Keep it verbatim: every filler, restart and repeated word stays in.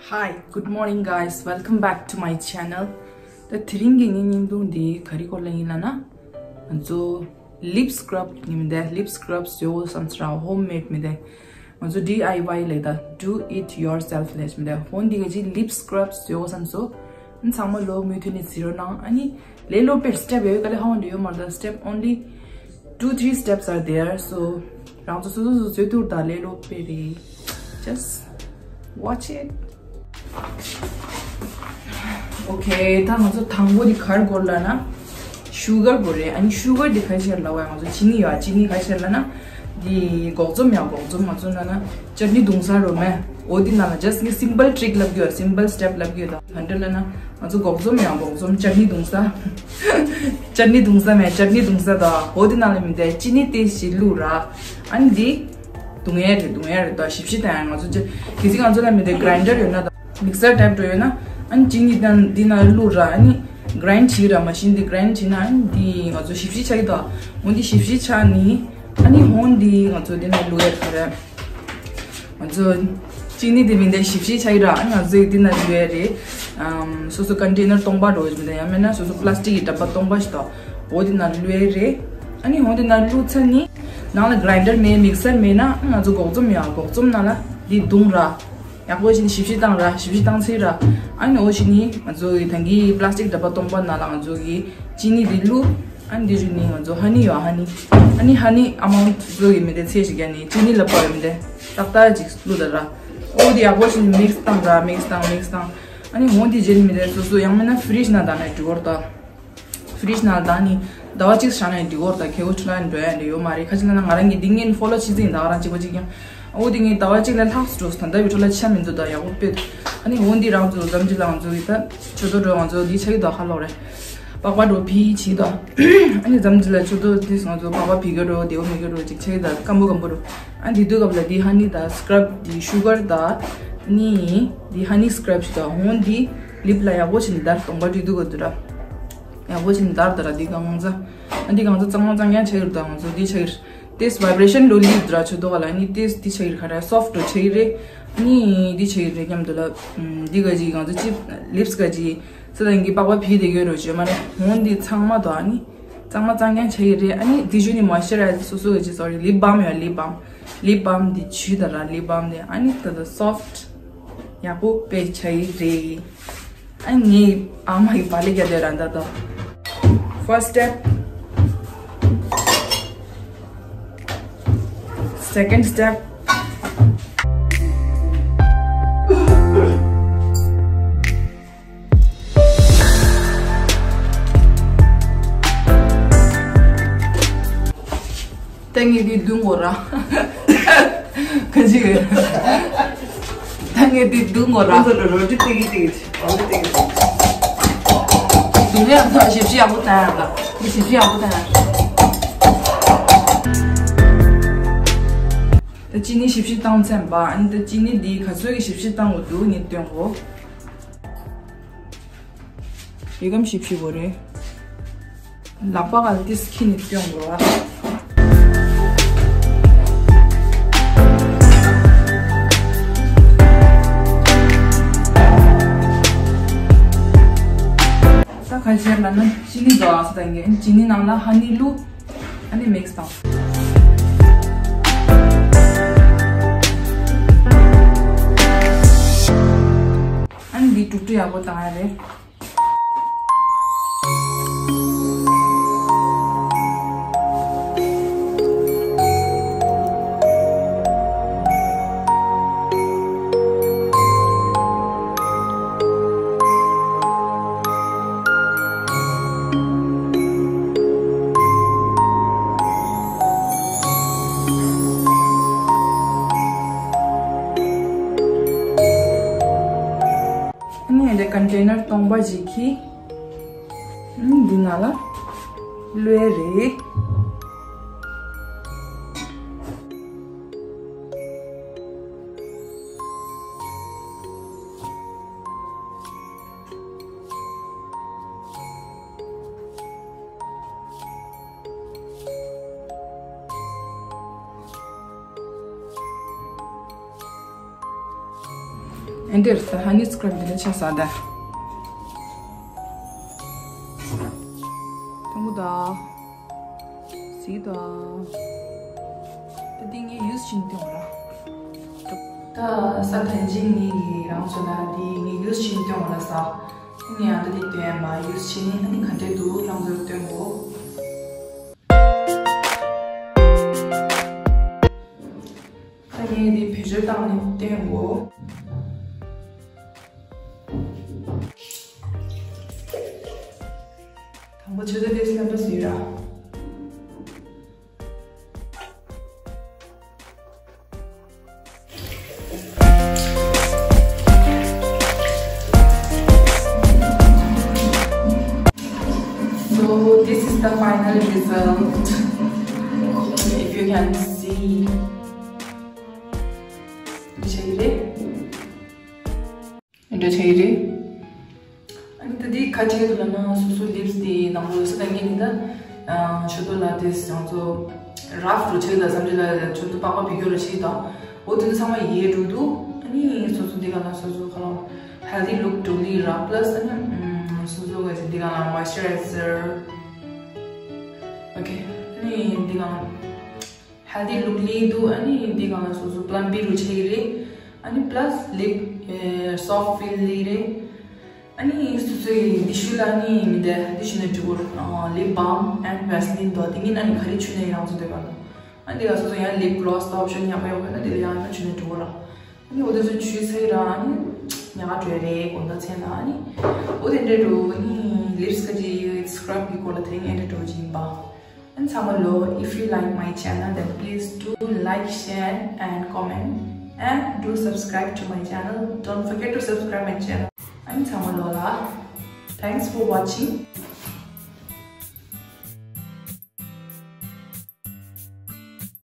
Hi, good morning guys. Welcome back to my channel. ད་དེ་རིང་གི་ངའི་བརྙན་ཐུང་འདི་ག་རེ་སྐོར་ལ་ཡིན་ལབ་ན། ང་ཚོ་lip scrub ཡིན་མི་འདི་lip scrub བཟོ་བསམ་ཚེ་ར་home made མི་འདི། ང་ཚོ་D I Y ལབ་ད་do it yourself ལབ་མི་འདི། འོ་འདི་ག་ཅིག་lip scrub བཟོ་བསམ་ཚེ། ཨ་ཚང་མ་ལོ་མུ་མཐུད་ནས་གཟིགས་རོགས་གནང་། ཨ་ནི་ལས་སླ་པོའི་step ཡོད་ག་ལེ་ཧ་གོ་འདི་ཡོད་མ་རེད། ད་step only two three steps are there. So རང་ཚོ་སོ་སོ་སོ་བཟོས་ཐུབ་ད་ལས་སླ་པོ་རེད། Just watch it. Okay, ད་ང་ཚོ་དང་པོ་འདི་ག་རེ་དགོས་ལབ་ན། sugar དགོས་རེད། ཨ་ནི་sugar འདི་ག་རེ་བྱས་ལབ་པ། ང་ཚོ་ཅི་ནི་ཡོད། ཅི་ནི་ག་རེ་བྱས་ལབ་ན། འདི་སྒོག་འཛོམས་ཡ་སྒོག་འཛོམས། ང་ཚོ་ན་ན་ཅ་ནི་བརྡུང་ས་རོ་མེ། འོ་འདི་ནང་ལ་just ངས་simple trick ལབ་ཀྱི་ཡོད། simple step ལབ་ཀྱི་ཡོད། ད་ག་འདྲ་ལབ་ན། ང་ཚོ་སྒོག་འཛོམས་ཡ་སྒོག་འཛོམས་ཅ་ནི་བརྡུང་ས། ཅ་ནི་བརྡུང་ས་མེ། ཅ་ནི་བརྡུང་ས་ད། འོ་འདི་ནང་ལ་མི་དེ་ཅི་ནི་ཏོག་ཙམ་བླུགས་ར། ཨ་ནི་འདི་བརྡུང་ཡས་རེད། བརྡུང་ཡས་རེད། ད་ཞིབ་ཞིབ་བཏང་ཡ། ང་ཚོ་ཅི་གལ་སྲིད་ང་ཚོ་ལ་མི་དེ་grinder ཡོད་ན་ད། mixer type འགྲོ་ཡོད་ན། ཨ་ནི་ཅི་ནི་དང་འདི་ནང་བླུགས་ར། ཨ་ནི་grind བྱེད་ར། machine འདི་grind བྱེད་ན། ཨ་ནི་འདི་ང་ཚོ་ཞིབ་ཞིབ་ཆགས་ཀྱི་ད། འོ་འདི་ཞིབ་ཞིབ་ཆགས་ནི། ཨ་ནི་འོ་འདི་ང་ཚོ་འདི་ནང་བླུགས་ཡས་ག་རེ། ང་ཚོ་ཅི་ནི་དེ་མི་འདྲ་ཞིབ་ཞིབ་ཆགས་ཀྱི་ར། ཨ་ནི་ང་ཚོ་འདི་ནང་བླུགས་ཡས་རེད། ཨམ། སོ་སོ་container སྟོང་པ་འགྲོ་ཡོད་མི་འདྲ། ཡང་མིན་ན་སོ་སོ་plastic གི་འདྲ་པ་སྟོང་པ་ཞིག་ད། འོ་འདི་ནང་བླུགས་ཡས་རེད། ཨ་ནི་འོ་འདི་ནང་བླུགས་ཚར་ནི། ནང་ལ་grinder མེད། mixer མེད་ན། ཨ་ང་ཚོ་སྒོག་འཛོམས་ཡ་སྒོག་འཛོམས་ནང་ལ་འདི་བརྡུང་ར། ཡག་པོ་ཞིག་ཞིབ་ཞིབ་བཏང་ར། ཞིབ་ཞིབ་བཏང་ཚར་ར། ཨ་ནི་འོ་ཞིག་ནི་ང་ཚོ་གི་ད་གིན་plastic འདྲ་པ་སྟོང་པ་ནང་ལ་ང་ཚོ་གི་ཅི་ནི་འདི་བླུགས། ཨ་ནི་འདི་ཞིག་ནི་ང་ཚོ་honey ཡོད། honey ཨ་ནི་honey amount ཚོ་གི་མི་དེ་ཚད་ཞིག་ཡ་ནི་ཅི་ནི་ལ་པ་ཡོད་མི་དེ་ཏག་ཏག་ཅིག་བླུགས་ད་ར། འོ་འདི་ཡག་པོ་ཞིག་ནི་mix བཏང་ར། mix བཏང་། mix བཏང་། ཨ་ནི་འོ་འདི་རྗེས་ནི་མི་དེ་སོ་སོ་ཡང་མིན་ན་fridge ནང་ད་ནི་འགྲིག་གོ་ར་ད། fridge ནང་ལ་ད་ནི་ཟླ་བ་གཅིག་བཞག་ན་འགྲིག་གོ་ར་ད། ཁེ་བོ་ཆུ་ལ་འགྲོ་ཡ་འདྲ་ཡོད་མ་རེད། ཁ་ཅིག་ལ་ན་ང་རང་གི་འདི་ངན་follow བྱེད་ཟིན་ད། ང་རང་གཅིག་པ་གཅིག་ཀྱང་། འོ་འདི་ངས་ཟླ་བ་གཅིག་ལ་ལྷག་འགྲོ་ད། ད་བི་ཁྲོ་ལ་ཆ་མི་འདུག་ད་ཡག་པོ་དཔེ། ཨ་ནི་འོ་འདི་རང་ཚོ་འཛམ་གྱི་ལ་ང་ཚོ་གི་ད་ཆུ་ཏོ་འགྲོ་ང་ཚོ་འདི་ཆ་གི་ད་ཧ་ལོག་རེད། པགས་པ་འགྲོ་ཕི་བྱེད་ད། ཨ་ནི་འཛམ་གྱི་ལ་ཆུ་ཏོ་འདི་ང་ཚོ་པགས་པ་ཕི་གི་འགྲོ་བདེ་བོ་མི་གི་འགྲོ་ཅིག་ཆ་གི་ད་སྐམ་པོ་སྐམ་པོ་འགྲོ། ཨ་འདི་དུས་སྐབས་ལ་འདི་honey ད་scrub འདི་sugar ད། ཨ་ནི་འདི་honey scrub ཞིག་ད། འོ་འདི་lip ལ་ཡག་པོ་བྱས་ནས་ད་སྟོང་པ་འདྲི་འདུག་ག་འདུག་ར། ཡག་པོ་བྱས་ནས་དར་དར་འདི་གང་ཚ། ཨ་འདི་གང་ཚ་གཙང་མ་གཙང་རྐྱང་ཆགས་ཡོད་ད། ང་ཚོ་འདི་ཆགས་ཡོད། ཏེས་vibration ལོ་ལི་འདྲ་ཆོ་དོ་ག་ལ་ནི་ཏེས་འདི་ཆགས་ཡོད་ག་ར་soft འདྲ་ཆགས་ཡོད་རེད། ནི་འདི་ཆགས་ཡོད་རེད་མཉམ་དུ་ལ། འདི་ག་ཅིག་ང་ཚོ་ཅི་lips ག་ཅིག་ས་དང་གི་པགས་པ་ཕི་དེ་ག་རོ་ཅོ་མ་རེད། འོ་འདི་ཚང་མ་དོ་ཨ་ནི་གཙང་མ་གཙང་རྐྱང་ཆགས་ཡོད་རེད། ཨ་ནི་འདི་ཞུ་ནི་moisturizer སོ་སོ་ག་ཅིག་sorry lip balm ཡོད། lip balm lip balm འདི་ཆུ་ད་ར་lip balm འདི་ཨ་ནི་ད་ད་soft ཡག་པོ་དཔེ་ཆ་ཡི་རེད། ཨ་ནི་ཨ་མ་ཡི་བ་ལི་རྒྱ་དེ་ར་འདའ་ད། First step. Second step. ད་ངས་འདི་བརྡུང་དགོས་ར། ག་ཅི་ཡོད། ད་ངས་འདི་བརྡུང་དགོས་ར། ཁོང་ཚོ་ལ་རོ་ཏི་ཏིག་ཏིག་རོ་ཏི་ཏིག་བརྡུང་ཡག་ཐོག་ཞིབ་ཞིབ་ཡག་པོ་བཏང་ཡག་ལ། ངས་ཞིབ་ཞིབ་ཡག་པོ་བཏང་ཡག་ད་ཅི་ནི་ཞིབ་ཞིབ་བཏང་ཚར་བ། ཨ་ནི་ད་ཅི་ནི་འདི་ག་ཚོད་ཀྱི་ཞིབ་ཞིབ་བཏང་དགོས་འདུག་ངས་སྟོན་གོ། ཡི་གམ་ཞིབ་ཞིབ་བོ་རེད། ལག་པ་ག་ལ་ཏིས་ཁྱི་ནི་སྟོན་གོ་ར། ད་ཁ་ཤས་ལ་ན་ཅི་ནི་འདུག་ཨ་ས་ད་ངས་ཅི་ནི་ནང་ལ་ཧ་ནི་བླུགས། ཨ་ནི་mix བཏང་། ཨ་ནི་འདི་དཀྲུག་དཀྲུག་ཡག་པོ་བཏང་ཡ་རེད། ཨ་ནི་འདི་container སྟོང་པ་ཞིག་གི་འདི་ནང་ལ་བླུགས་རེད། འདིར་ས་ཧ་ནི་སི་ཀྲིམ་འདི་ལ་ཆ་ས་ད། དང་པོ་ད། སི་ད། ད་འདི་ངས་ཡུ་སི་བྱིན་ཏེ་འོང་ར། ད་ས་དན་ཅིང་ངས་ཀྱི་རང་ཚོ་ལ་འདི་ངས་ཡུ་སི་བྱིན་ཏེ་འོང་ར་ས། ངས་ཡང་ད་འདི་སྟོན་པ་ཡུ་སི་བྱིན་ནི་ཨ་ནི་ག་འདྲས་འདུག་རང་ཚོར་སྟོན་གོ། ད་ངས་འདི་བེད་སྤྱོད་བཏང་ནས་བསྟན་དགོས། དང་པོ་ཆུ་ཚོད་དེ་སེམས་པ་ཟོས་ར། So this is the final result. If you can see. འདི་བྱས་ཀྱི་རེད། འདི་འདྲ་བྱས་ཀྱི་རེད། ཨ་ནི་ད་འདི་ག་བྱས་འདུག་ལབ་ན་སོ་སོ་ལིབ་སི་དེ་ནང་ལོགས་ས་ད་ངས་ནི་ད་ཆུ་ཚོད་ལ་དེ་ང་ཚོ་རབ་རུ་བྱས་ད་བསམ་ཚུལ་ལ་ཆུ་ཚོད་པགས་པ་བི་གོ་ལ་བྱས་ད། འོ་དེ་ཚོ་ཚང་མ་ཡལ་འགྲོ་འདུག་ཨ་ནི་སོ་སོ་འདི་ག་ལ་སོ་སོ་ཁ་ལ་ཧེལ་ཐི་ལུག་འགྲོ་ལི་ར་པ་ལ་སི་ཨ་ནི་སོ་སོ་ག་ཅིག་འདི་ག་ལ་མོ་ཡིས་ཅར་རའི་ཟར། ཨོ་ཁེ། ཨ་ནི་འདི་ག་ལ་ཧེལ་ཐི་ལུག་ལི་འདུག་ཨ་ནི་འདི་ག་ལ་སོ་སོ་པ་ལམ་པི་རུ་བྱས་ཀྱི་རེད། ཨ་ནི་པ་ལ་སི་ལིབ་སོཕ་ཕིལ་ལི་རེད། ཨ་ནི་སོ་སོའི་འདི་ཤུལ་ལ་ནི་མི་འདྲ་འདི་ཤུལ་ནས་འབྲི་བོར་ལིབ་བམ་ཨེན་ཌི་ཝེ་སི་ལིན་དོ་དེ་གཉིས་ཨ་ནི་ག་རེ་ཆུ་ནས་རང་ཚོ་འདོད་པ་དང་། ཨ་འདི་ག་སོ་སོ་ཡང་ལིབ་གློ་སི་དོ་ཨོབ་ཤན་ཉག་པ་ཡོད་པ་ན་དེ་ལ་ཡང་ན་ཆུ་ནས་འབྲི་བོར་ར། ཨ་ནི་འོ་དེ་ཚོ་ཆུ་ཚོད་ར་ཨ་ནི་ཉག་ག་བྲོས་རེད་དགོང་དག་མཚན་ལ་ཨ་ནི་འོ་དེ་འདྲ་འགྲོ་ཨ་ནི་ལིབ་སི་ག་ཅིག་སི་ཀྲབ་གི་སྐོར་ལ་དེ་རིང་ཨེ་འདྲ་འགྲོ་བཞིན་པ། And Samalo, if you like my channel, then please do like, share, and comment, and do subscribe to my channel. Don't forget to subscribe my channel. And Samalo la, thanks for watching.